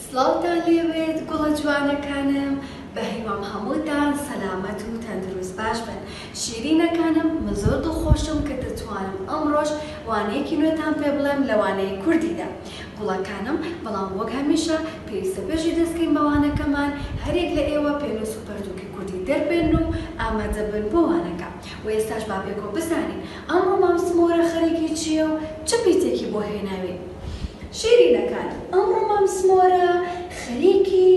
سڵاوتان لێبێت گوڵە جوانەکانم بەهیوام هەمووتان سەلامەت و تەندروست باش بن شیرینەکانم من زۆر دڵخۆشم کە دەتوانم ئەمڕۆش وانەیەکی نوێتان پێ بڵێم لە وانەی کوردیدا گوڵەکانم بەڵام وەک هەمیشە پێویستە پێشی دەستکەین بە وانەکەمان هەریەک لە ئێوە پێنووس و پەرتووکی کوردی دەربێنن و ئامادە بن بۆ وانەکە وە ئێستاش با پێکەوە بزانین ئەمڕۆ مام سمۆرە خەریکی چییە و چ پیتێکی بۆ هێناوین؟ شیرینەکانم، ئەمڕۆ مام سمۆرە خەریکی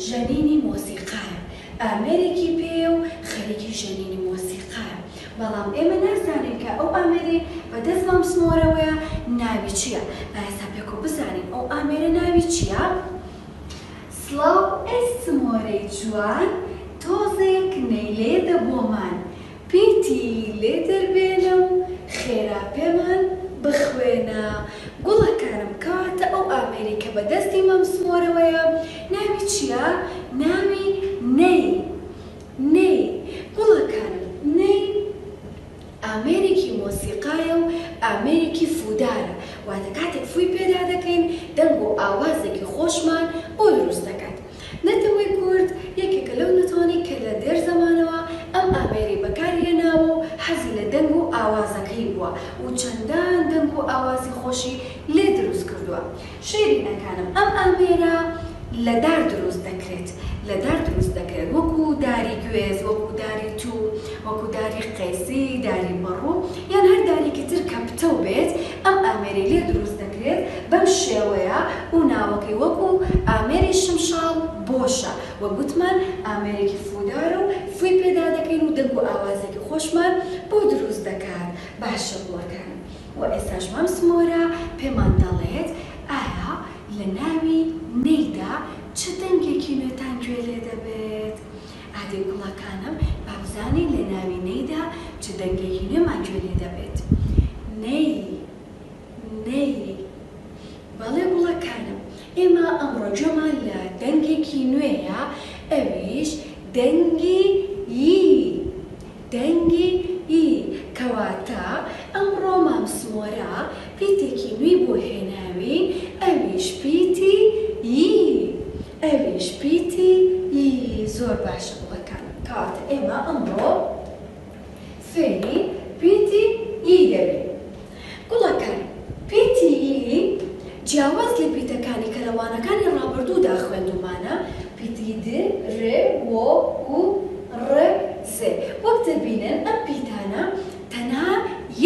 ژەنینی مۆسیقایە، ئامێرێکی پێیە و خەریکی ژەنینی مۆسیقایە، بەڵام ئێمە نازانین کە ئەو ئامێرەی بە دەست مام سمۆرەوەیە ناوی چییە، با ئێستا پێکەوە بزانین ئەو ئامێرە ناوی چییە؟ سڵاو ئەی سمۆرەی جوان، تۆزێک نەی لێدە بۆمان، پیتی لێ دەربێنە و خێرا پێمان بخوێنە گوڵەکانم کەواتە ئەو ئامێرەی کە بە دەستی مام سمۆرەوەیە ناوی چیە؟ ناوی نەی نەی گوڵەکانم نەی ئامێرێکی مۆسیقایە و ئامێرێکی فوودارە واتە کاتێک فووی پێدا دەکەین دەنگ و ئاوازێکی خۆشمان بۆ دروست دەکات. نەتەوەی کورد یەکێکە لەو نەتەوانەی کە لە دێر زەمانەوە ئەم ئامێرەی بەکار هێناوە و حەزی لە دەنگ و ئاوازەکەی بووە و چەندان دەنگ و ئاوازی خۆشی لێ دروست کردووە. شیرینەکانم ئەم ئامێرە لە دار دروست دەکرێت لە دار دروست دەکرێت وەکو داری گوێز وەکو داری توو وەکو داری قەیسی داری بەڕوو یان هەر دارێکی تر کە پتەو بێت ئەم ئامێرەی لێ دروست دەکرێت بەم شێوەیە و ناوەکەی وەکو ئامێری شمشاڵ بۆشە وەک گوتمان ئامێرێکی فوودارە و فووی پێدا دەکەین و دەنگ و ئاوازێکی خۆشمان بۆ دروست دەکات باشە گوڵەکانم و ئێستاش مام سمۆرە پێمان دەڵێت ئایا لە ناوی نەیدا چ دەنگێکی نوێتان گوێ لێ دەبێت؟ ئادەی گوڵەکانم با بزانین لە ناوی نەیدا چ دەنگێکی نوێمان گوێ لێ دەبێت. نەی. نەی. بەڵێ گوڵەکانم ئێمە ئەمڕۆ گوێمان لە دەنگێکی نوێیە ئەویش دەنگی ی. دەنگی ی. کەواتە ئەمڕۆ مام سمۆرە پیتێکی نوێی بۆ هێناوین ئەویش پیتی ی. ئەویش پیتی ی. زۆر باشە گوڵەکانم کەواتە ئێمە ئەمڕۆ فێری پیتی ی دەبین. گوڵەکان، پیتی ی جیاواز لە پیتەکانی کە لە وانەکانی ڕابردوودا خوێندوومانە، پیتی د، ر، و، و، ڕ، ز. وەک دەبینن ئەم پیتانە تەنها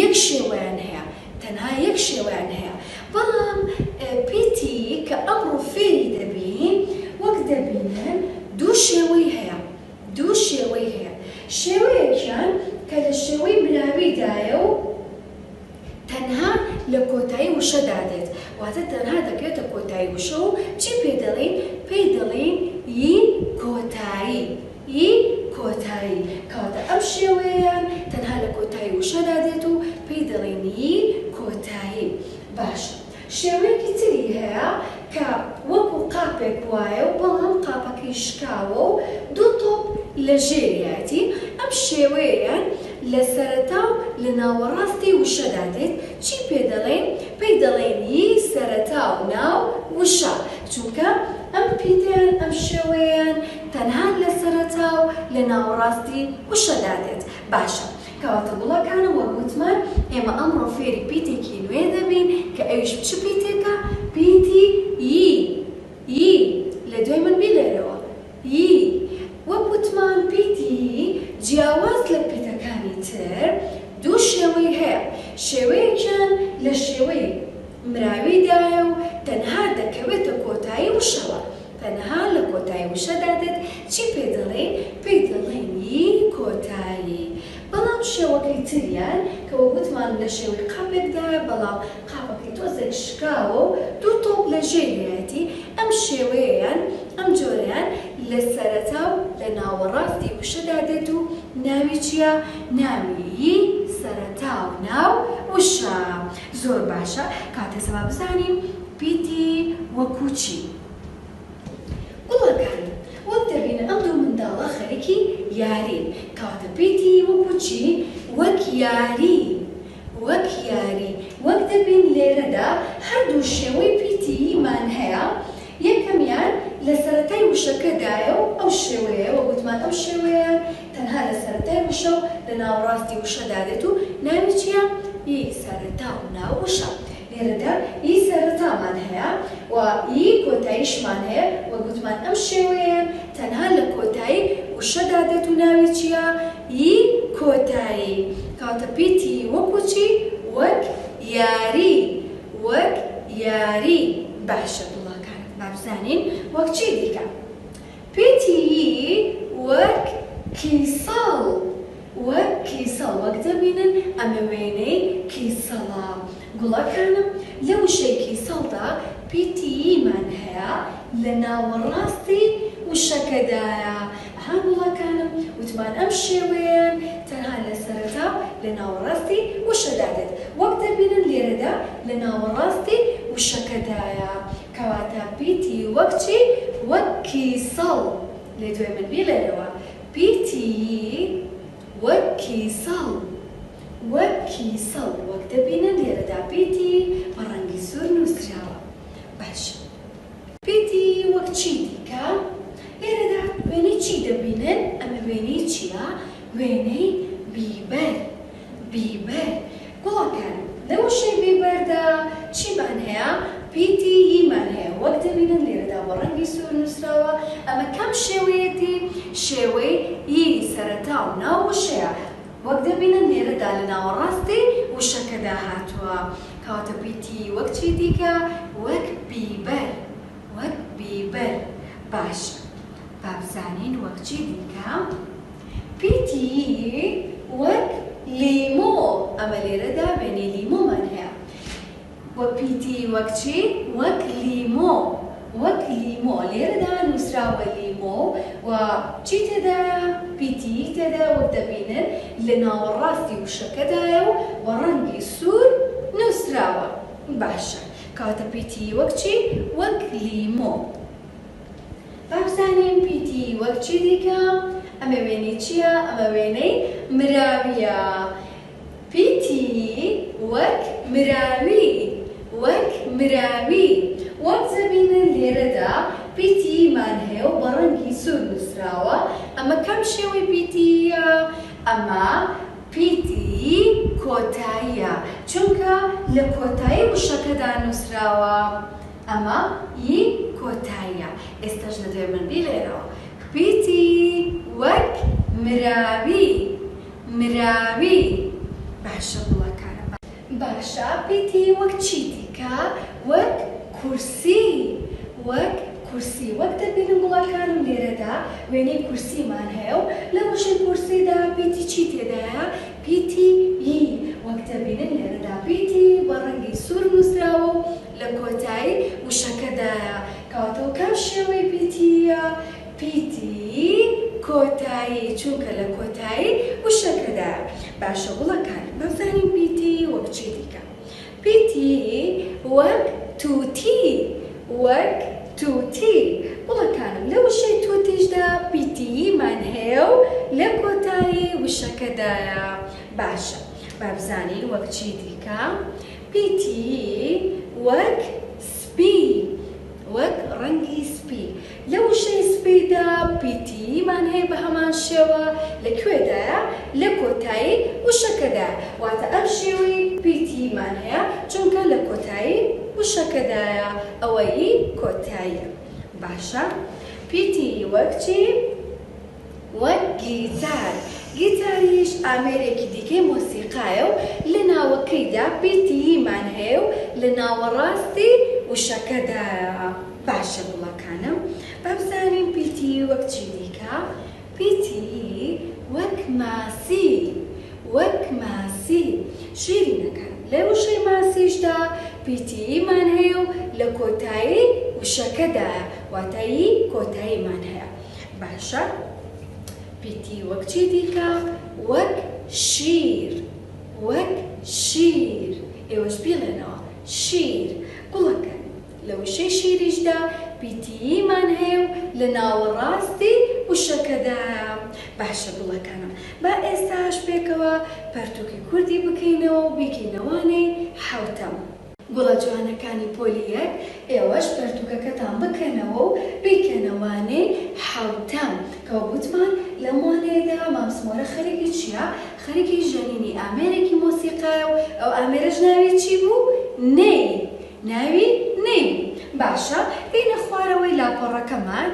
یەک شێوەیان هەیە، تەنها یەک شێوەیان هەیە، بەڵام پیتی ی کە ئەمڕۆ فێری دەبین وەک دەبینن دوو شێوەی هەیە، دوو شێوەی هەیە، شێوەیەکیان کە لە شێوەی مراویدایە و تەنها لە کۆتایی وشەدا دێت، واتە تەنها دەکەوێتە کۆتایی وشە و چی پێ دەڵێین؟ پێی دەڵێین ی کۆتایی، ی کۆتایی، کەواتە ئەم شێوەیەیان تەنها لە کۆتایی وشەدا دێت و پێی دەڵێین ی کۆتایی. باشە شێوەیەکی تری هەیە کە وەکو قاپێک وایە و بەڵام قاپەکەی شکاوە و دوو تۆپ لە ژێریایەتی، ئەم شێوەیەیان لە سەرەتا و لە ناوەڕاستی وشەدا دێت، چی پێ دەڵێین؟ پێی دەڵێین ی سەرەتا و ناو وشە، چونکە ئەم پیتەیان ئەم شێوەیەیان تەنها لە سەرەتا و لە ناوەڕاستی وشەدا دێت. باشە کەواتە گوڵەکانم وەک وتمان ئێمە ئەمڕۆ فێری پیتێکی نوێ دەبین کە ئەویش چ پیتێکە؟ پیتی ی ی لە دوای من بیڵێرەوە ی وەک وتمان پیتی ی جیاواز لە پیتەکانی تر دوو شێوەی هەیە شێوەیەکیان لە شێوەی مراویدایە و تەنها دەکەوێتە کۆتایی وشەوە تەنها لە کۆتایی وشەدا دێت، چی پێ دەڵێین؟ پێی دەڵێین ی کۆتایی. بەڵام شێوەکەی تریان کە وەک وتمان لە شێوەی قاپێکدایە بەڵام قاپەکەی تۆزێک شکاوە و دوو تۆپ لە ژێریایەتی، ئەم شێوەیەیان، ئەم جۆرەیان لە سەرەتا و لە ناوەڕاستی وشەدا دێت و ناوی چییە؟ ناوی ی سەرەتا و ناو وشە. زۆر باشە کاتێ سەبا بزانین پیتی وەکو چی؟ گوڵەکان، وەک دەبینن ئەم دوو منداڵە خەریکی یارین، کەواتە پیتی وەکو چی؟ وەک یاری، وەک یاری، وەک دەبین لێرەدا هەردوو شێوەی پیتی ی مان هەیە، یەکەمیان. لە سەرەتای وشەکەدایە و ئەو شێوەیە وەک وتمان ئەو شێوەیە تەنها لە سەرەتای وشە و لە ناوەڕاستی وشەدا دێت و ناوی چییە؟ ی سەرەتا و ناو وشە. لێرەدا ی سەرەتامان هەیە و ی کۆتاییشمان هەیە وەک وتمان ئەم شێوەیەیان تەنها لە کۆتایی وشەدا دێت و ناوی چییە؟ ی کۆتایی. کەواتە پیتی ی وەکو چی؟ وەک یاری وەک یاری. باشە گوڵەکان با بزانین وەک چی دیکە. پیتی ی وەک کیسەڵ وەک کیسەڵ وەک دەبینن ئەمە وێنەی کیسەڵە گوڵەکانم لە وشەی کیسەڵدا پیتی یمان هەیە لە ناوەڕاستی وشەکەدایە ها گوڵەکانم وتمان ئەم شێوەیەیان تەنها لە سەرەتا و لە ناوەڕاستی وشەدا دێت وەک دەبینن لێرەدا لە ناوەڕاستی وشەکەدایە کەواتە پیتی وەک چی؟ وەک کیسەڵ. لە دوای من بیڵێرەوە. پیتی ی وەک کیسەڵ. وەک کیسەڵ. وەک دەبینن لێرەدا پیتی بە ڕەنگی سوور نووسراوە. باشە. پیتی وەک چی دیکە؟ لێرەدا وێنەی چی دەبینن؟ ئەمە وێنەی چییە؟ وێنەی بیبەر. بیبەر. گوڵەکان، لە وشەی بیبەردا چیمان هەیە؟ پیتی یمان هەیە، وەک دەبینن لێرەدا بە ڕەنگی سوور نووسراوە، ئەمە کام شێوەیەتی؟ شێوەی ی سەرەتا و ناو وشەیە، وەک دەبینن لێرەدا لە ناوەڕاستی وشەکەدا هاتووە، کەواتە پیتی ی وەک چی دیکە؟ وەک بیبەر، وەک بیبەر. باشە با بزانین وەک چی دیکە؟ پیتی ی وەک لیمۆ، ئەمە لێرەدا وێنەی لیمۆمان هەیە. وە پیتی ی وەک چی؟ وەک لیمۆ، وەک لیمۆ، لێرەدا نووسراوە لیمۆ و چی تێدایە؟ پیتی ی تێدایە وەک دەبینن لە ناوەڕاستی وشەکەدایە و بە ڕەنگی سوور نووسراوە. باشە کەواتە پیتی ی وەک چی؟ وەک لیمۆ. با بزانین پیتی وەک چی دیکە؟ ئەمە وێنەی چییە؟ ئەمە وێنەی مراوییە. پیتی وەک مراوی، وەک مراوی. وەک دەبینن لێرەدا پیتی مان هەیە و بە ڕەنگی سوور نووسراوە. ئەمە کام شێوەی پیتی یە؟ ئەمە پیتی کۆتاییە، چونکە لە کۆتایی وشەکەدا نووسراوە. ئەمە ی کۆتاییە ئێستاش لە دوای من بیڵێرەوە پیتی وەک مراوی مراوی باشە گوڵەکانم باشە پیتی وەک چی دیکە وەک کورسی وەک کورسی وەک دەبینن گوڵەکانم لێرەدا وێنەی کورسیمان هەیە و لە وشەی کورسیدا پیتی چی تێدایە پیتی ی وەک دەبینن لێرەدا پیتی بە ڕەنگی سوور نووسراوە و لە کۆتایی وشەکەدایە. کەواتە کام شێوەی پیتییە؟ پیتیی کۆتایی، چونکە لە کۆتایی وشەکەدایە. باشە گوڵەکان، با بزانین پیتی وەک چی دیکە؟ پیتی وەک تووتی، وەک تووتی. گوڵەکانم، لە وشەی تووتیشدا پیتییمان هەیە و لە کۆتایی وشەکەدایە. باشە با بزانین وەک چی دیکە؟ پیتی وەک سپی، وەک ڕەنگی سپی. لە وشەی سپیدا پیتیمان هەیە بە هەمان شێوە، لە کوێدایە؟ لە کۆتایی وشەکەدایە. واتە ئەم شێوەی پیتیمان هەیە چونکە لە کۆتایی وشەکەدایە، ئەوە ی کۆتاییە. باشە پیتی وەک چی؟ وەک گیتار، گیتاریش ئامێرێکی دیکەی مۆسیقایە و لە ناوەکەیدا پیتی یمان هەیە و لە ناوەڕاستی وشەکەدایە. باشە گوڵەکانم با بزانین پیتی ی وەک چی دیکە؟ پیتی ی وەک ماسی، وەک ماسی. شیرینەکانم لە وشەی ماسیشدا پیتی یمان هەیە و لە کۆتایی وشەکەدایە، واتە ی کۆتاییمان هەیە. باشە پیتی وەک چی دیکە؟ وەک شیر وەک شیر ئێوەش بیڵێنەوە شیر گوڵەکەن لە وشەی شیریشدا پیتییمان هەیە و لە ناوەڕاستی وشەکەدایە باشە گوڵەکانم با ئێستاش پێکەوە پەرتووکی کوردی بکەینەوە و بیکەینە وانەی حەوتەم. گوڵە جوانەکانی پۆلی یەک. ئێوەش پەرتوکەکەتان بکەنەوە و بیکەنە وانەی حەوتەم. کە وەک وتمان لەم وانەیەدا مام سمۆرە خەریکی چییە؟ خەریکی ژەنینی ئامێرێکی مۆسیقایە و ئەو ئامێرەش ناوی چی بوو؟ نەی. ناوی نەی بوو. باشە دێینە خوارەوەی لاپەڕەکەمان.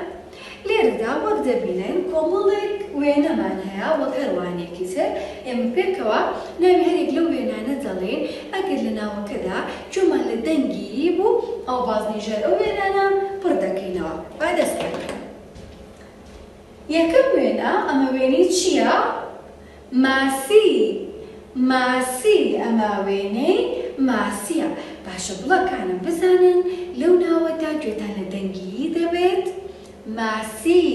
لێرەدا وەک دەبینن کۆمەڵێک وێنەمان هەیە وەک هەر وانەیەکی تر ئێمە پێکەوە ناوی هەریەک لەو وێنانە دەڵێین ئەگەر لە ناوەکەدا گوێمان لە دەنگی ی بوو ئەوە بازنەی ژێر ئەو وێنانە پڕ دەکەینەوە. با دەست پێ بکەین. یەکەم وێنە، ئەمە وێنەی چییە؟ ماسی ماسی ئەمە وێنەی ماسییە. باشە گوڵەکانم بزانن لەو ناوەدا گوێتان لە دەنگی ی دەبێت؟ ماسی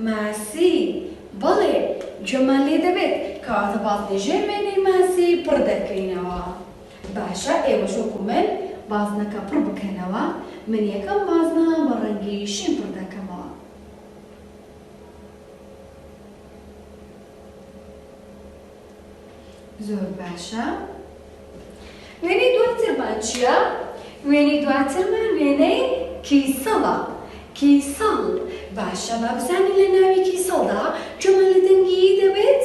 ماسی بەڵێ گوێمان لێ دەبێت کەواتە بازنەی ژێر وێنەی ماسی پڕ دەکەینەوە. باشە ئێوەش وەکو من بازنەکە پڕ بکەنەوە من یەکەم بازنە بە ڕەنگی شین پڕ دەکەمەوە. زۆر باشە وێنەی دواترمان چییە؟ وێنەی دواترمان وێنەی کیسەڵە کیسەڵ باشە با بزانین لە ناوی کیسەڵدا گوێمان لە دەنگی دەبێت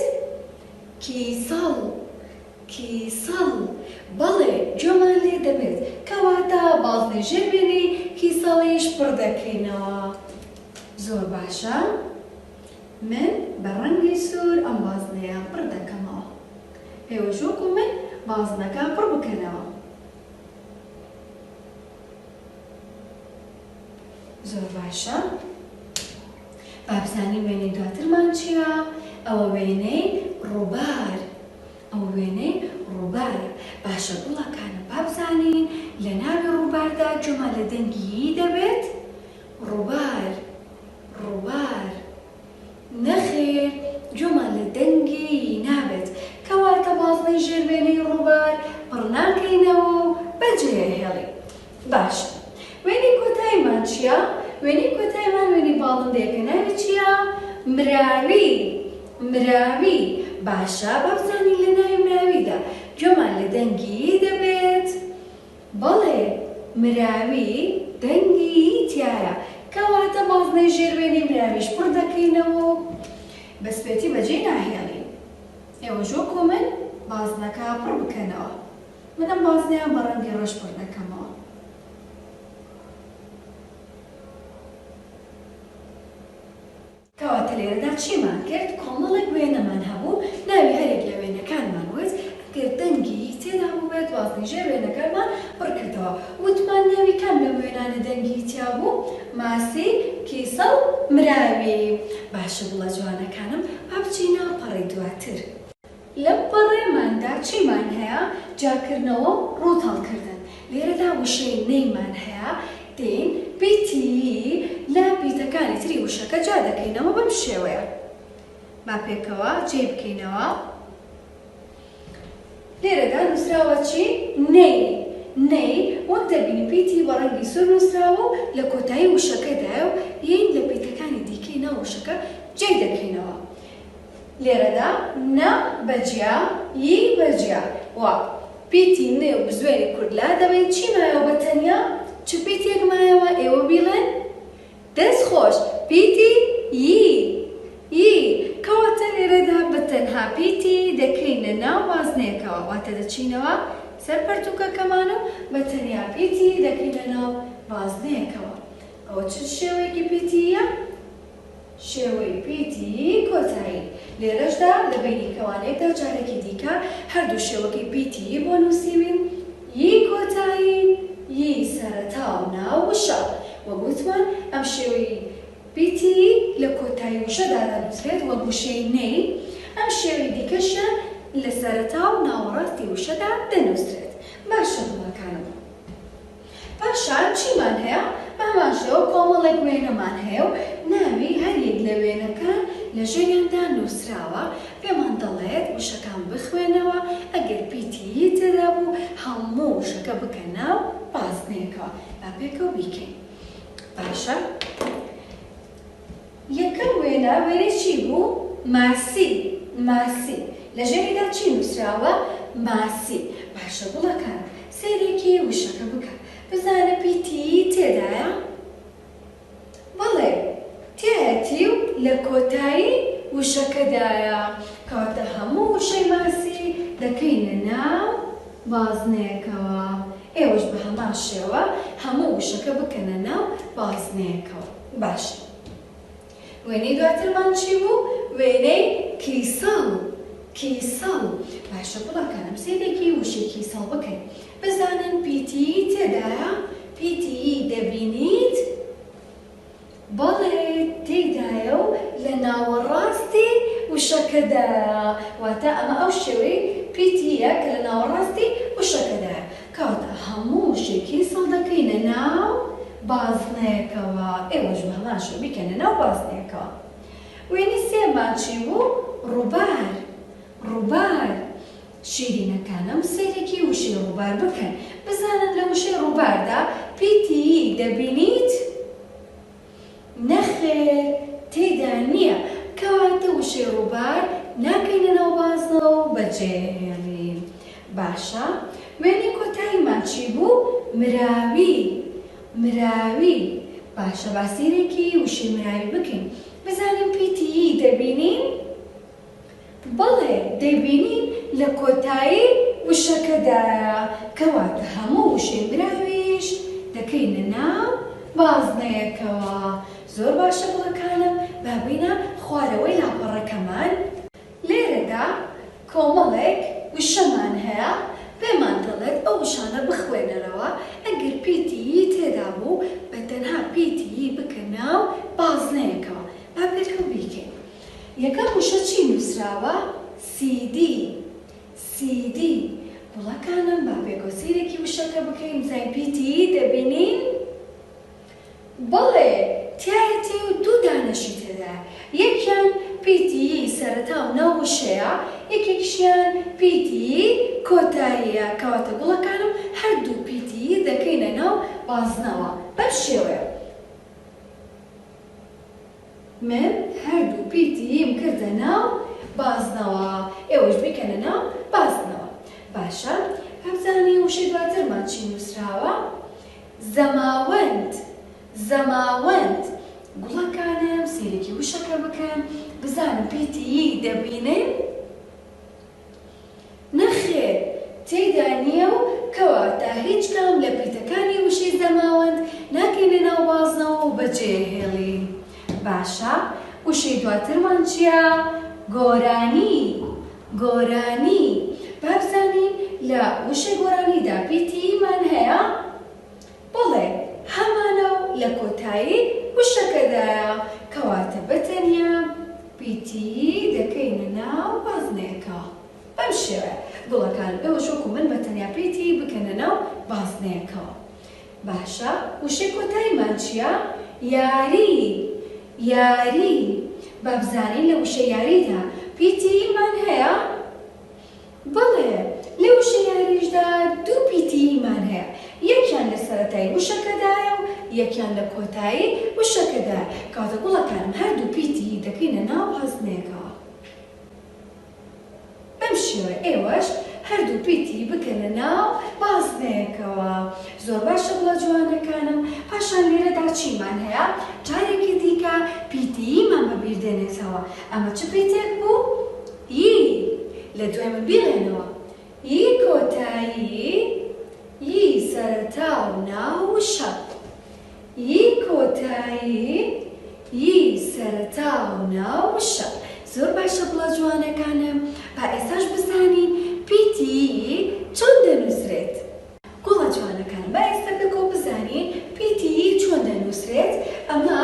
کیسەڵ کیسەڵ بەڵێ گوێمان لێ دەبێت کەواتە بازنەی ژێر وێنەی کیسەڵیش پڕ دەکەینەوە زۆر باشە من بە ڕەنگی سوور ئەم بازنەیە پڕ دەکەمەوە. ئێوەش وەکو من بازنەکە پڕ بکەنەوە. زۆر باشە. با بزانین وێنەی دواترمان چییە؟ ئەوە وێنەی ڕووبار. ئەوە وێنەی ڕووبارە. باشە گوڵەکانم با بزانین لە ناوی ڕووباردا گوێمان لە دەنگی ی دەبێت؟ ڕووبار. ڕووبار، نەخێر گوێمان لە دەنگی ی نابێت، کەواتە بازنەی ژێر وێنەی ڕووبار پڕ ناکەینەوە و بەجێیەهێڵین. باشە وێنەی کۆتاییمان چییە؟ وێنەی کۆتاییمان وێنەی باڵندەیەکە ناوی چییە؟ مراوی، مراوی. باشە با بزانین لە ناوی مراویدا گوێمان لە دەنگی ی دەبێت؟ بەڵێ مراوی دەنگی ی تیایە کەواتە بازنەی ژێر وێنەی مراویش پڕ دەکەینەوە و بە سپێتی بەجێی ناهێڵین. ئێوەش وەکو من بازنەکە پڕ بکەنەوە. من ئەم بازنەیان بە ڕەنگی ڕەش پڕ دەکەمەوە. کەواتە لێرەدا چیمان کرد؟ کۆمەڵێک وێنەمان هەبوو، ناوی هەریەک لە وێنەکانمان وت، ئەگەر دەنگی ی تێدا بووبێت وازنی ژێر وێنەکانمان پڕ کردەوە. وتمان ناوی کام لەم وێنانە دەنگی ی تیا بوو؟ ماسی، کیسەڵ، مراوی. باشە گوڵە جوانەکانم با بچینە پەڕەی دواتر. لەم پەڕەیەماندا چیمان هەیە؟ جیاکردنەوە و ڕووت هەڵکردن. لێرەدا وشەی نەیمان هەیە، دێین پیتی ی لە پیتەکانی تری وشەکە جیا دەکەینەوە بەم شێوەیە. با پێکەوە جێی بکەینەوە. لێرەدا نووسراوە چی؟ نەی. نەی، وەک دەبینی پیتی بە ڕەنگی سوور نووسراوە و لە کۆتایی وشەکەدایە و یین لە پیتەکانی دیکەی ناو وشەکە جێی دەکەینەوە. لێرەدا نە بە جیا، ی بە جیا، و پیتی ن و بزوێنی کورد لا دەبەین، چی مایەوە بە تەنیا؟ چ پیتێک مایەوە ئێوە بیڵێن؟ دەست خۆش، پیتی ی، ی، کەواتە لێرەدا بە تەنها پیتی دەکەینە ناو بازنەیەکەوە، واتە دەچینەوە سەر پەرتووکەکەمان و بە تەنیا پیتی دەکەینە ناو بازنەیەکەوە. ئەوە چ شێوەیەکی پیتی یە؟ شێوەی پیتی کۆتایی. لێرەشدا لە بەینی کەوانەیەکدا جارێکی دیکە هەردوو شێوەکەی پیتی ی بۆ نووسیوین، ی کۆتایی، ی سەرەتا و ناو وشە. وەک وتمان ئەم شێوەی پیتی ی لە کۆتایی وشەدا دەنووسرێت وەک وشەی نەی، ئەم شێوەی دیکەشیان لە سەرەتا و ناوەڕاستی وشەدا دەنووسرێت. باشە گوڵەکانم. پاشان چیمان هەیە؟ بە هەمان شێوە کۆمەڵێک وێنەمان هەیە و ناوی هەر یەک لە وێنەکان لە ژێریاندا نووسراوە، پێمان دەڵێت وشەکان بخوێنەوە، ئەگەر پیتی ی تێدا بوو هەموو وشەکە بکە ناو بازنەیەکەوە. با پێکەوە بیکەین. باشە. یەکەم وێنە وێنەی چی بوو؟ ماسی ماسی لە ژێریدا چی نووسراوە؟ ماسی باشە گوڵەکان سەیرێکی وشەکە بکە. بزانە پیتی ی تێدایە؟ بەڵێ تیایەتی و لە کۆتایی وشەکەدایە، کەواتە هەموو وشەی ماسی دەکەینە ناو بازنەیەکەوە، ئێوەش بە هەمان شێوە هەموو وشەکە بکەنە ناو بازنەیەکەوە. باشە وێنەی دواترمان چی بوو؟ وێنەی کیسەڵ، کیسەڵ. باشە گوڵەکانم سەیرێکی وشەی کیسەڵ بکەن بزانن پیتی ی تێدایە؟ پیتی ی دەبینیت؟ بەڵێ تێیدایە و لە ناوەڕاستی وشەکەدایە، واتە ئەمە ئەو شێوەی پیتی یە کە لە ناوەڕاستی وشەکەدایە. کەواتە هەموو وشەی کیسەڵ دەکەینە ناو بازنەیەکەوە، ئێوەش بە هەمان شێوە بیکەنە ناو بازنەیەکەوە. وێنەی سێیەممان چی بوو؟ ڕووبار، ڕووبار. شیرینەکانم سەیرێکی وشەی ڕووبار بکەن بزانن لە وشەی ڕووباردا پیتی ی دەبینیت؟ نەخێر تێیدا نییە، کەواتە وشەی ڕووبار ناکەینە ناو بازنەوە و بەجێیەهێڵین. باشە وێنەی کۆتاییمان چی بوو؟ مراوی، مراوی. باشە با سەیرێکی وشەی مراوی بکەین بزانین پیتی ی دەبینین؟ بەڵێ دەیبینین لە کۆتایی وشەکەدایە، کەواتە هەموو وشەی مراویش دەکەینە ناو بازنەیەکەوە. زۆر باشە گوڵەکانم، با بێینە خوارەوەی لاپەڕەکەمان. لێرەدا کۆمەڵێک وشەمان هەیە، پێمان دەڵێت ئەو وشانە بخوێنەرەوە، ئەگەر پیتی ی تێدا بوو بە تەنها پیتی ی بکە ناو بازنەیەکەوە. با پێکەوە بیکەین. یەکەم وشە چی نووسراوە؟ سیدی CD. گوڵەکانم با پێکەوە سەیرێکی وشەکە بکەین بزانین پیتی ی دەبینین؟ بەڵێ تیایەتی و دوو دانەشی تێدایە یەکیان پیتی ی سەرەتا و ناو وشەیە یەکێکیشیان پیتی ی کۆتاییە کەواتە گوڵەکانم هەردوو پیتی ی دەکەینە ناو بازنەوە بەم شێوەیە. من هەردوو پیتی یم کردە ناو بازنەوە ئێوەش بیکەنە ناو بازنەوە باشە بابزانین وشەی دواترمان چی نوسراوە زەماوەند زەماوەند گوڵەکانم سەیرێکی وشەکە بکەن بزانن پیتی ی دەبینن نەخێر تێیدا نییە و کەواتە هیچ کام لە پیتەکانی وشەی زەماوەند ناکەینە ناو بازنەوە و بەجێیەهێڵین. باشە وشەی دواترمان چییە؟ گۆرانی، گۆرانی. با بزانین لە وشەی گۆرانیدا پیتی ی مان هەیە؟ بەڵێ هەمانە و لە کۆتایی وشەکەدایە، کەواتە بە تەنیا پیتی ی دەکەینە ناو بازنەیەکەوە بەم شێوەیە، گوڵەکانم ئێوەش وەکو من بە تەنیا پیتی ی بکەنە ناو بازنەیەکەوە. باشە وشەی کۆتاییمان چییە؟ یاری، یاری. با بزانین لە وشەی یاریدا پیتی ی مان هەیە؟ بەڵێ، لە وشەی یاریشدا دوو پیتی ی مان هەیە، یەکیان لە سەرەتای وشەکەدایە و یەکیان لە کۆتایی وشەکەدایە، کەواتە گوڵەکانم هەردوو پیتی ی دەکەینە ناو بازنەیەکەوە. بەم شێوەیە ئێوەش هەردوو پیتی ی بکەنە ناو بازنەیەکەوە. زۆر باشە گوڵە جوانەکانم، پاشان لێرەدا چیمان هەیە؟ جارێکی دیکە پیتی ی مان بەبیر دێنێتەوە. ئەمە چ پیتێک بوو؟ ی لە دوای من بیڵێنەوە. ی کۆتایی، ی سەرەتا و ناو وشە. ی کۆتایی، ی سەرەتا و ناو وشە. زۆر باشە گوڵە جوانەکانم. با ئێستاش بزانین پیتی ی چۆن دەنووسرێت. گوڵە جوانەکانم با ئێستا پێکەوە بزانین پیتی ی چۆن دەنووسرێت، ئەمە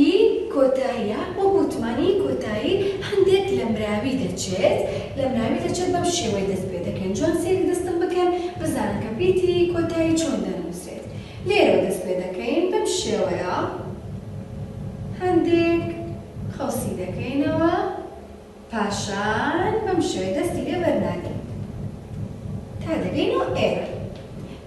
ی کۆتاییە وەک وتمان ی کۆتایی هەندێک لە مراوی دەچێت لە مراوی دەچێت بەم شێوەی دەست پێ دەکەین جوان سەیری دەستم بکەن بزانن کە پیتی ی کۆتایی چۆن دەنووسرێت لێرەوە دەست پێ دەکەین بەم شێوەیە هەندێک قەوسی دەکەینەوە. پاشان بەم شێوەیە دەستی لێ بەرنادەین تا دەگەینەوە ئێرە.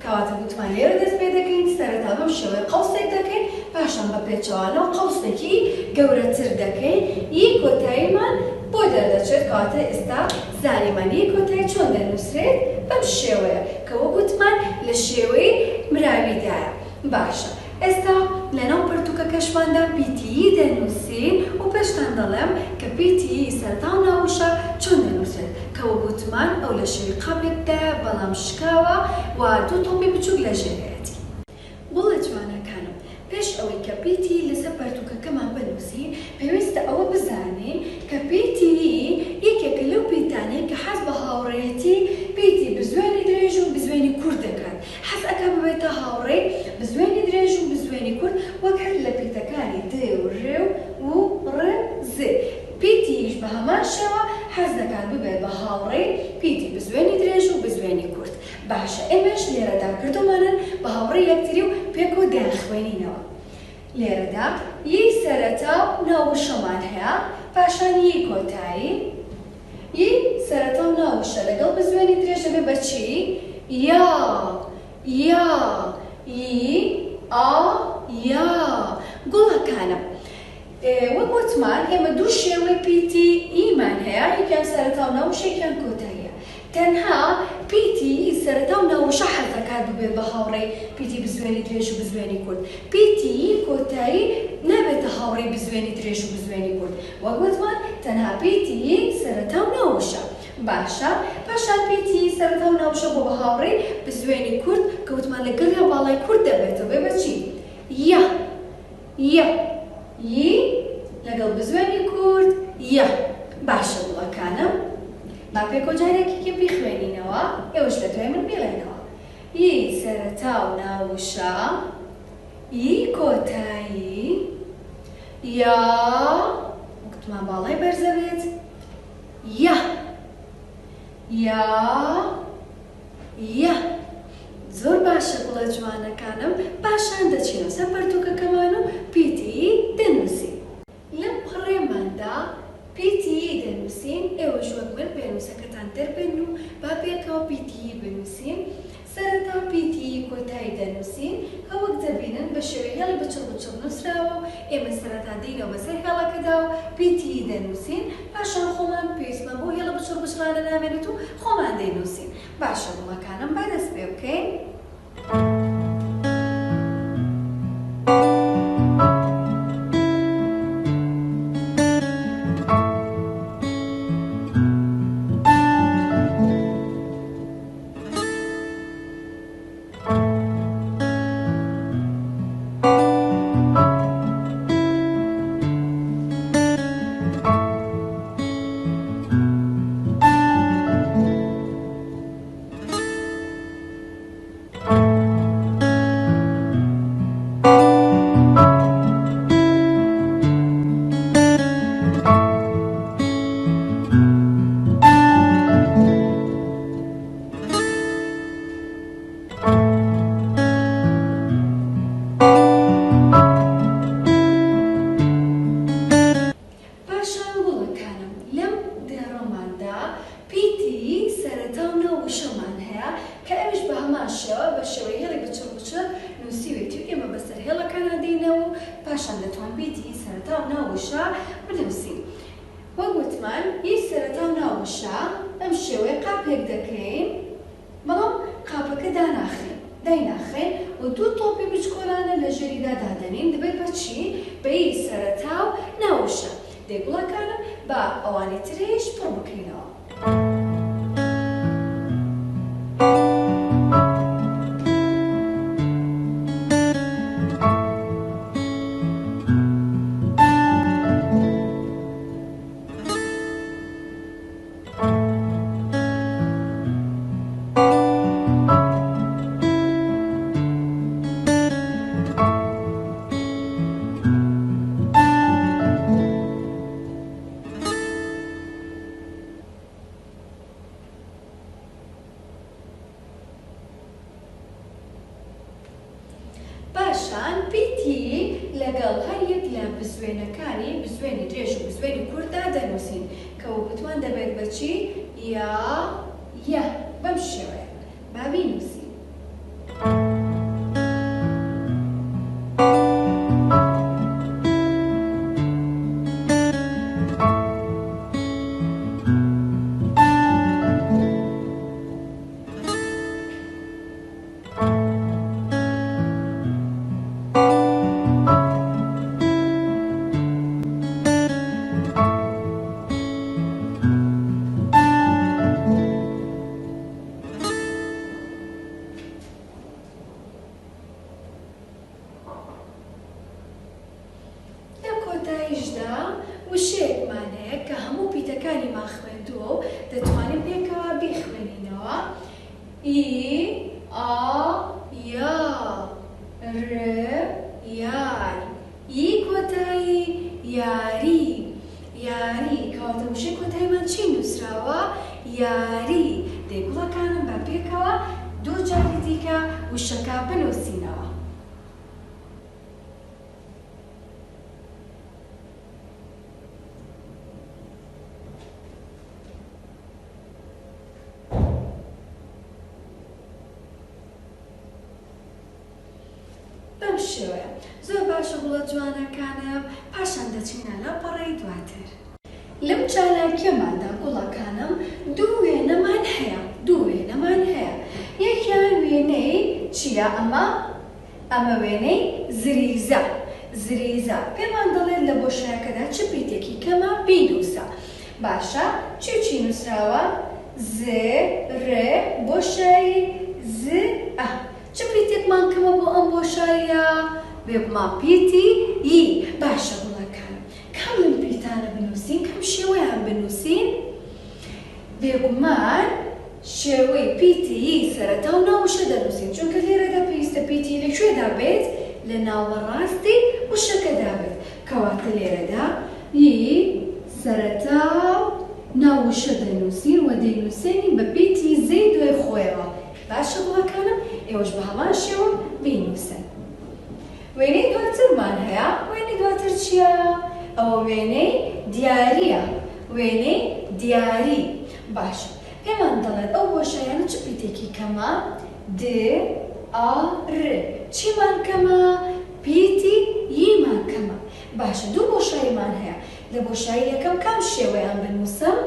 کەواتە گوتمان لێرە دەست پێ دەکەین، سەرەتا بەم شێوەیە قەوسێک دەکەین، پاشان بە پێچەوانەوە قەوسێکی گەورەتر دەکەین، ی کۆتاییمان بۆ دەردەچێت، کەواتە ئێستا زانیمان ی کۆتایی چۆن دەنووسرێت، بەم شێوەیە کە وەک وتمان لە شێوەی مراویدایە. باشە ئێستا لەناو پەرتوکەکەشماندا پیتی ی دەنووسین و پێشتان دەڵێم کە پیتی ی سەرەتا و ناووشە چۆن دەنووسرێت کە وەک وتمان ئەو لە شێوەی قاپێکدایە بەڵام شکاوە و دوو تۆپی بچووک لە ژێرەیەتی. گوڵە جوانەکانم پێش ئەوەی کە پیتی ی لەسەر پەرتوکەکەمان بنووسین پێویستە ئەوە بزانین کە پیتی ی یەکێکە لەو پیتانەی کە حەز بە هاوڕێیەتی پیتی بزوێنی درێژ و بزوێنی کورت دەکات حەز ئەکا ببێتە هاوڕێی بزوێنی درێژ و بزوێنی کورت وەک هەر لە پیتەکانی د و ر و ڕ ز پیتی یش بە هەمان شێوە حەز دەکات ببێت بە هاوڕێی پیتی بزوێنی درێژ و بزوێنی کورت باشە ئێمەش لێرەدا کردومانن بە هاوڕێی یەکتری و پێکەوە دەیانخوێنینەوە. لێرەدا ی سەرەتا و ناووشەمان هەیە، پاشان ی کۆتایی. ی سەرەتا و ناووشە لەگەڵ بزوێنی درێژ دەبێ بە چی؟ یا، یا، ی، ئا، یا. گوڵەکانم. وەک وتمان ئێمە دوو شێوەی پیتی ی مان هەیە، یەکیان سەرەتا و ناووشە یەکیان کۆتاییە. تەنها پیتی ی سەرەتا و ناووشە حەز دەکات ببێت بە هاوڕێی پیتی بزوێنی درێژ و بزوێنی کورت. پیتی ی کۆتایی نابێتە هاوڕێی بزوێنی درێژ و بزوێنی کورت. وەک وتمان تەنها پیتی ی سەرەتا و ناووشە. باشە پاشان پیتی ی سەرەتا و ناووشە بۆ بە هاوڕێی بزوێنی کورت کە وتمان لەگەڵیا باڵای کورت دەبێتەوە بێ بە چی؟ یە. یە ی لەگەڵ بزوێنی کورت یە. باشە گوڵەکانم با پێکەوە جارێکی کە بیخوێنینەوە ئێوەش لە دوای من بیڵێنەوە ی سەرەتا و ناووشە ی کۆتایی یا وەک وتمان باڵای بەرزە بێت یە یا یە زۆر باشە گوڵە جوانەکانم پاشان دەچینەوە سەر پەرتوکەکەمان و پیتی ی دەنوسین. لەم پەڕەیەماندا پیتی ی دەنوسین ئێوەش وەک من پێنوسەکەتان دەربێنن و با پێکەوە پیتی ی بنوسین سەرەتا پیتی ی کۆتایی دەنوسین کە وەک دەبینن بە شێوەی هێڵی بچڕ بچڕ نوسراوە و ئێمە سەرەتا دێینەوە بەسەر هێڵەکەدا و پیتی ی دەنوسین پاشان خۆمان پێویستمان بەو هێڵە بچڕ بچڕانە نامێنێت و خۆمان دەینوسین. باشە گوڵەکانم با دەست پێ بکەین. پاشان گوڵەکانم لەم دێڕەماندا پیتی سەرەتا و ناو وشەمان هەیە کە ئەویش بە هەمان شێوە بە شێوەی هێڵی بچڕ بچڕ نووسیوێتی و ئێمە بەسەر هێڵەکانا دێینەوە و پاشان دەتوان پیتی سەرەتا و ناو وشە بنووسین. وەک وتمان ی سەرەتا و ناو وشە بەم شێوەیە قاپێک دەکەین بەڵام قاپەکە داناخەین دایناخەین و دوو تۆپی بچکۆلانە لە ژێریدا دادەنێین دەبێت بە چی؟ بە ی سەرەتا و ناو وشە. دەی گوڵەکانم با ئەوانی تریش پڕ بکەینەوە. پاشان پیتی لەگەڵ هەر یەک لە بزوێنەکانی بزوێنی درێژ و بزوێنی کورتدا دەنووسین کە وەک وتمان دەبێت بە چی؟ یا، یە، بەم شێوەیە با بینووسین. ی، ئا، یا، ر، یار، ی کۆتایی، یاری، یاری، کەواتە وشەی کۆتاییمان چی نووسراوە؟ یاری، دەی گوڵەکانم با پێکەوە دووجاری دیکە وشەکە بنووسینەوە. بەم شێوەیە. زۆر باشە گوڵە جوانەکانم پاشان دەچینە لاپەڕەی دواتر. لەم چالاکیەماندا گوڵەکانم دوو وێنەمان هەیە دوو وێنەمان هەیە یەکیان وێنەی چیە ئەمە ئەمە وێنەی زریزە زریزە پێمان دەڵێت لە بۆشایەکەدا چ پیتێکی کەمە بینوسە باشە چی و چی نوسراوە ز ر بۆشایی ز ئە چ پیتێکمان کەمە بۆ ئەم بۆشاییە؟ بێگومان پیتی ی. باشە گوڵەکانم کام لەم پیتانە بنووسین؟ کام شێوەیان بنووسین؟ بێگومان شێوەی پیتی ی سەرەتا و ناو وشە دەنووسین، چونکە لێرەدا پێویستە پیتی ی لە کوێدا بێت؟ لە ناوەڕاستی وشەکەدا بێت. کەواتە لێرەدا ی سەرەتا و ناو وشە دەنووسین و دەینووسێنین بە پیتی زەی دوای خۆیەوە. باشە گوڵەکانم ئێوەش بە هەمان شێوە بینووسن. وێنەی دواترمان هەیە، وێنەی دواتر چییە؟ ئەوە وێنەی دیارییە، وێنەی دیاری. باشە پێمان دەڵێت ئەو بۆشایانە چ پیتێکی کەمە؟ د، ئا، ر. چیمان کەمە؟ پیتی یمان کەمە. باشە دوو بۆشاییمان هەیە، لە بۆشایی یەکەم کام شێوەیان بنووسم؟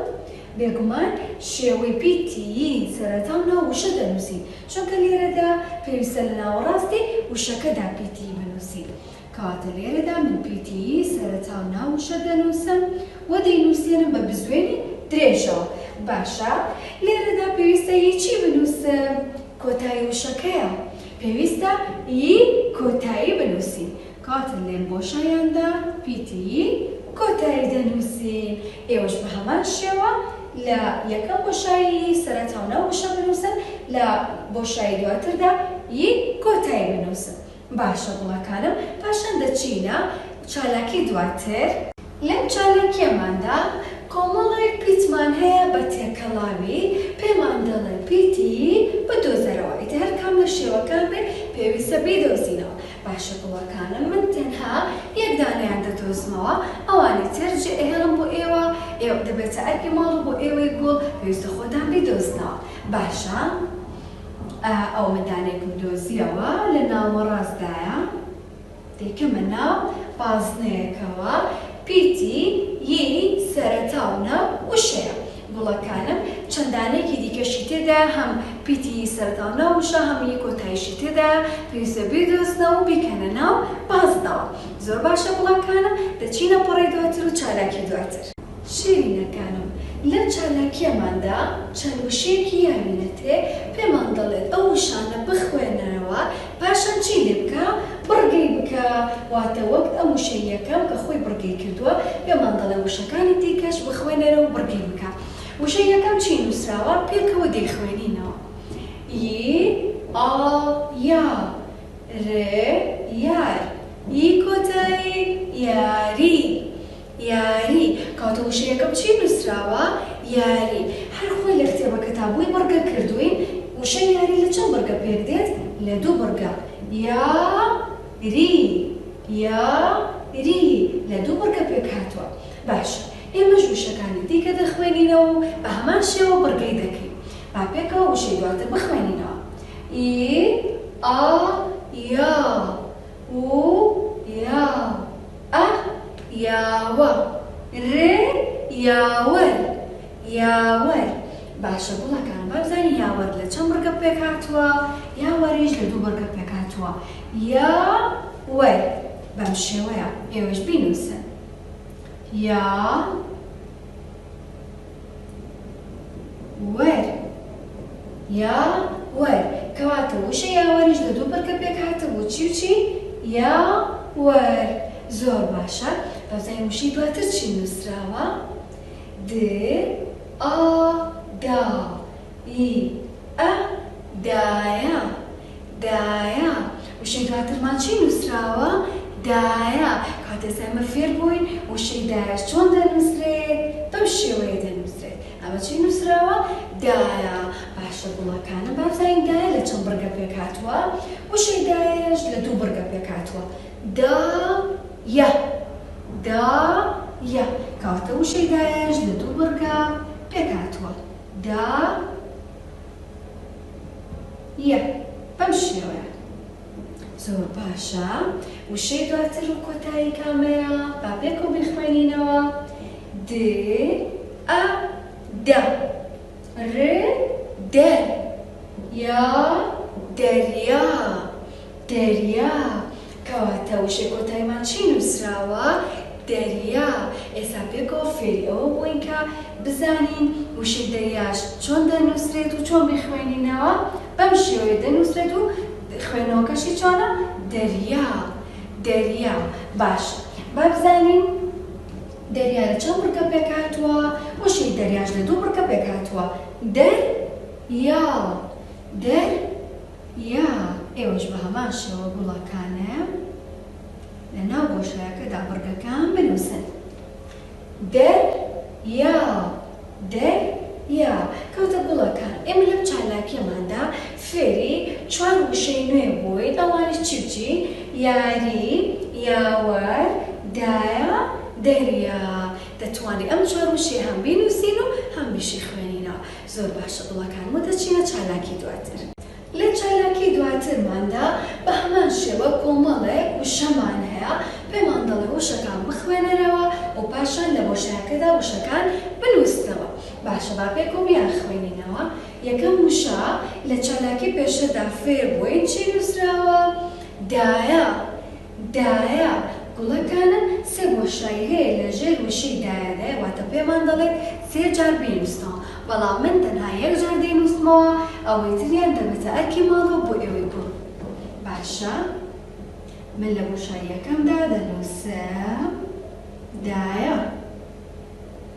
بێگومان شێوەی پیتی ی سەرەتا و ناو وشە دەنووسین، چونکە لێرەدا پێویستە لە ناوەڕاستی وشەکەدا پیتی ی بنووسین. کەواتە لێرەدا من پیتی ی سەرەتا و ناو وشە دەنووسم و دەینووسێنم بە بزوێنی درێژەوە. باشە لێرەدا پێویستە ی چی بنووسم؟ کۆتایی وشەکەیە. پێویستە ی کۆتایی بنووسین. کاتن لێم بۆشایاندا پیتی ی کۆتایی دەنووسین، ئێوەش بە هەمان شێوە لە یەکەم بۆشایی ی سەرەتا و ناو وشە بنووسن، لە بۆشایی دواتردا ی کۆتایی بنووسن. باشە گوڵەکانم، پاشان دەچینە چالاکی دواتر. لەم چالاکییەماندا کۆمەڵێک پیتمان هەیە بە تێکەڵاوی پێمان دەڵێن پیتی ی بدۆزەرەوە، ئیتر هەر کام لە شێوەکان بێت پێویستە بیدۆزینەوە. باشە گوڵەکانم من تەنها یەک دانەیان دەدۆزمەوە ئەوانی تر جێ ئەهێڵم بۆ ئێوە ئێوە دەبێتە ئەرکی ماڵ و بۆ ئێوەی گوڵ پێویستە خۆتان بیدۆزنەوە باشە ئەوە من دانەیەکم دۆزیەوە لە ناوەڕاستدایە دەیکەمە ناو بازنەیەکەوە پیتی ی سەرەتا و ناو وشەیە. گوڵەکانم چەند دانەیەکی دیکەشی تێدایە هەم پیتی ی سەرەتا و ناو وشە هەم ی کۆتاییشی تێدایە پێویستە بیدۆزنەوە و بیکەنە ناو بازنەوە. زۆر باشە گوڵەکانم دەچینە پەڕەی دواتر و چالاکی دواتر. شیرینەکانم لەم چالاکییەماندا چەند وشەیەکی یاوینەتێ پێمان دەڵێت ئەو وشانە بخوێنەرەوە پاشان چی لێ بکە؟ بڕگەی بکە، واتە وەک ئەم وشەی یەکەم کە خۆی بڕگەی کردووە پێمان دەڵێ وشەکانی دیکەش بخوێنەرە و بڕگەی بکە. وشەی یەکەم چی نووسراوە؟ پێکەوە دەیخوێنینەوە. ی، ئا، یا، ر، یار، ی کۆتایی، یاری. یاری، کەواتە وشەی یەکەم چی نووسراوە؟ یاری. هەر خۆی لە کتێبەکەتا بۆی بڕگە کردووین، وشەی یاری لە چەند بڕگە پێک دێت؟ لە دوو بڕگە، یا، ری، یا، ری، لە دوو بڕگە پێک هاتووە. باشە ئێمەش وشەکانی دیکە دەخوێنینەوە و بە هەمان شێوە بڕگەی دەکەین. با پێکەوە وشەی دواتر بخوێنینەوە. ی، ئا، یا، و، یا. ئە یاوە ر یاوەر یاوەر باشە گوڵەکان با بزانین یاوەر لە چەند بڕگە پێک هاتووە یاوەریش لە دوو بڕگە پێک هاتووە یا وەر بەم شێوەیە ئێوەش بینووسن یا وەر یا وەر کەواتە وشە یاوەریش لە دوو بڕگە پێک هاتبوو چی و چی؟ یا وەر زۆر باشە با بزانین وشەی دواتر چی نووسراوە د ئا دا ی ئە دایە، دایە. وشەی دواترمان چی نووسراوە؟ دایە. کەواتە ئێستا ئێمە فێر بووین وشەی دایەش چۆن دەنووسرێت؟ بەم شێوەیە دەنووسرێت. ئەمە چی نووسراوە؟ دایە. باشە گوڵەکانم با بزانین دایە لە چەند بڕگە پێکهاتووە؟ وشەی دایەش لە دوو بڕگە پێکهاتووە. دا، یە. دا، یە. کەواتە وشەی دایەش لە دوو بڕگە پێکهاتووە. دا، یە. بەم شێوەیە. زۆر باشە. وشەی دواتر و کۆتایی کامەیە؟ با پێکەوە بیخوێنینەوە. د، ئە، دە. ر، دەر. یا، دەریا. دەریا. کەواتە وشەی کۆتاییمان چی نووسراوە؟ دەریا. ئێستا پێکەوە فێری ئەوە بووین کە بزانین وشەی دەریاش چۆن دەنووسرێت و چۆن بیخوێنینەوە. بەم شێوەیە دەنووسرێت و خوێندنەوەکەشی چۆنە؟ دەریا. دەریا. باشە با بزانین دەریا لە چەند بڕگە پێکهاتووە؟ وشەی دەریاش لە دوو بڕگە پێکهاتووە. دەر، یا. دەر، یا. ئێوەش بە هەمان شێوە گوڵەکانم لە ناو بۆشایەکەدا بڕگەکان بنووسن. دەر، یا. دەر، یا. کەوتە گوڵەکان. ئێمە لەم چالاکییەماندا فێری چوار وشەی نوێ بووین، ئەوانیش چی و چین؟ یاری، یاوەر، دایە، دەریا. دەتوانین ئەم چوار وشەیە هەم بینووسین و هەم بیشیخوێنینەوە. زۆر باشە گوڵەکانم و دەچینە چالاکی دواتر. لە چالاکی دواترماندا بە هەمان شێوە کۆمەڵێک وشەمان هەیە، پێمان دەڵێ وشەکان بخوێنەرەوە و پاشان لە بۆشایەکەدا وشەکان بنووسنەوە. باشە با پێکەوە بیانخوێنینەوە. یەکەم وشە لە چالاکی پێشتردا فێر بووین چی نووسراوە؟ دایە. دایە، گوڵەکانم سێ بۆشایی هەیە لە ژێر وشەی دایەدایە واتە پێمان دەڵێت سێ جار بینووسنەوە بەڵام من تەنها یەک جار دەینووسمەوە ئەوەی تریان دەبێتە ئەرکی ماڵەوە بۆ ئێوەی گوڵ باشە من لە بۆشاییەکەمدا دەنووسم دایە.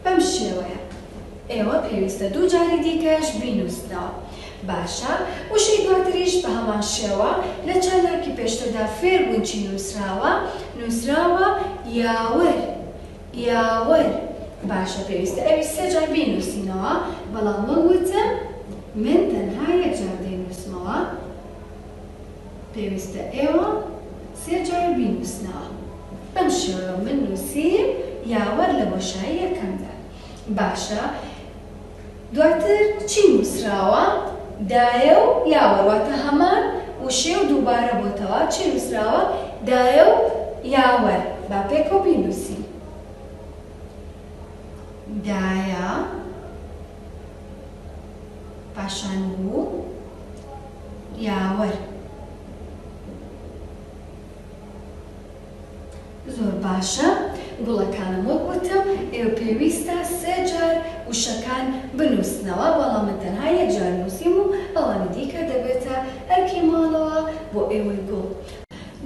بەم شێوەیە ئێوە پێویستە دوو جاری دیکەش بینووسنەوە. باشە وشەی دواتریش بە هەمان شێوە لە چالاکی پێشتردا فێر بووین چی نووسراوە، نووسراوە یاوەر، یاوەر. باشە پێویستە ئەویش سێ جار بینووسینەوە، بەڵام وەک وتم من تەنها یەک جار دەینووسمەوە. پێویستە ئێوە سێ جار بینووسنەوە. بەم شێوەیە من نووسیم یاوەر لە بۆشایی یەکەمدا. باشە دواتر چی نووسراوە؟ دایە و یاوەر واتە هەمان وشەیە و دووبارە بۆتەوە. چی نووسراوە؟ دایە و یاوەر. با پێکەوە بینووسین. دایە پاشان و یاوەر. زۆر باشە گوڵەکانم وەک وتم ئێوە پێویستە سێ جار وشەکان بنووسنەوە بەڵام من تەنها یەک جار نووسیم و ئەوانی دیکە دەبێتە ئەرکی ماڵەوە بۆ ئێوەی گوڵ.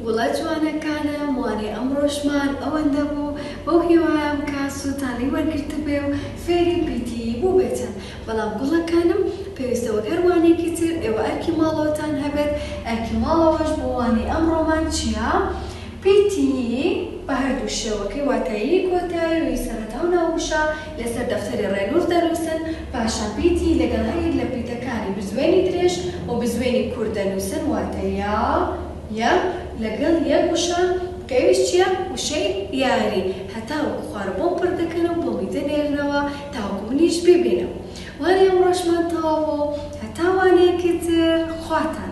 گوڵە جوانەکانم وانەی ئەمڕۆشمان ئەوەندە بوو بەو هیوایەم کە سوودتان لی وەرگرتبێ و فێری پیتی بووبێتن بەڵام گوڵەکانم پێویستە وەک هەر وانەیەکی تر ئێوە ئەرکی ماڵەوەتان هەبێت ئەرکی ماڵەوەش بۆ وانەی ئەمڕۆمان چییە؟ پیتی ی بە هەردوو شێوەکەی واتە ی کۆتایی و ی سەرەتا و ناووشە لەسەر دەفتەری ڕێنووس دەنووسن، پاشان پیتی ی لەگەڵ هەریەک لە پیتەکانی بزوێنی درێژ و بزوێنی کورت دەنووسن واتە یا، یە، لەگەڵ یەک وشە کە ئەویش چییە؟ وشەی یاری هەتاوەکو خوارە بۆم پڕ دەکەن و بۆمی دەنێرنەوە تاوەکو منیش بیبینم. وانەی ئەمڕۆشمان تەواو بوو هەتا وانەیەکی تر خواتان.